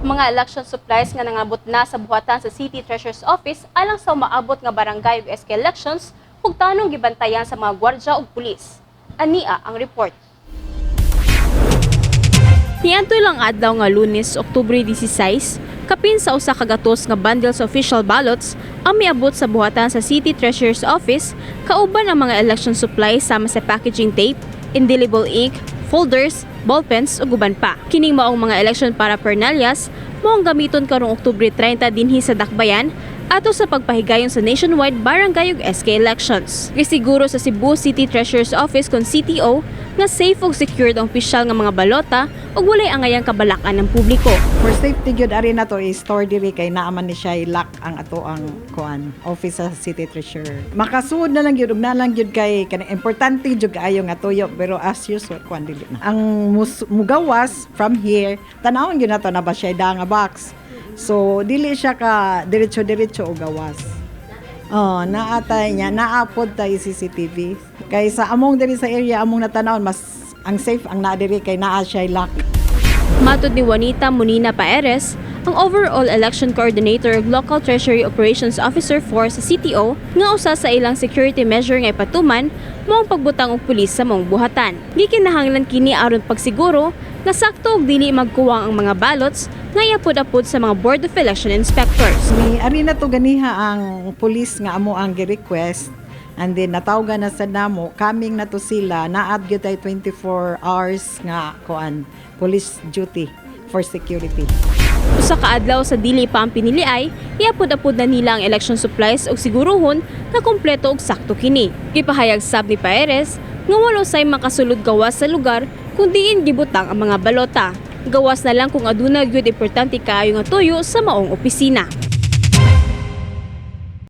Mga election supplies nga nangabot na sa buhatan sa City Treasurer's Office alang sa umaabot nga barangay ug SK elections hugtanong gibantayan sa mga gwardya ug pulis. Ania ang report. Niadto lang adlaw nga Lunes, Oktubre 16, kapin sa 100 nga bundles official ballots ang miabot sa buhatan sa City Treasurer's Office kauban ang mga election supplies sama sa packaging tape, indelible ink, folders, ballpens ug uban pa. Kining maong mga election paraphernalias mao ang gamiton karong Oktubre 30 dinhi sa Dakbayan ato sa pagpahigayon sa nationwide barangay ug SK elections. Gisiguro sa Cebu City Treasurer's Office kon CTO nga safe ug secured ang opisyal nga mga balota ug walay angayang kabalakan ng publiko. For safety gyud, ari na to i-store diri kay naa man ni siya lock ang ato ang kuan office sa City Treasurer. Makasuod na lang gyud ug na lang gyud kay kanang importante jud kaayo nga tuyo, pero as usual kuan dili na. Ang mugawas from here, tanawon gyud nato na ba siya da nga box. So dili siya ka diretso-diretso og gawas. Oh, naatay niya, naapod tay CCTV. Kay sa among diri sa area among natanawon, mas ang safe ang naa diri kay naa siya lock. Matod ni Juanita Munina Paeres, ang overall election coordinator ug local treasury operations officer 4 sa CTO, nga usa sa ilang security measure nga ipatuman mao ang pagbutang og pulis sa maong buhatan. Gikinahanglan kini aron pagsiguro nga sakto ug dili magkuwang ang mga ballots nga iapod-apod sa mga Board of Election Inspectors. Ni ari na to ganiha ang police nga amo ang gi-request and then natawgan na sa namo, coming na to sila, naad gyud tay 24 hours nga kuan police duty for security. Usa ka adlaw sa dili pa ang piniliay, iapod-apod na nila ang election supplies ug siguruhon nga kompleto ug sakto kini. Gipahayag sab ni Paeres nga wala say makasulod gawas sa lugar kung diin gibutang ang mga balota. Gawas na lang kung aduna gyud importante kaayo nga tuyo sa maong opisina.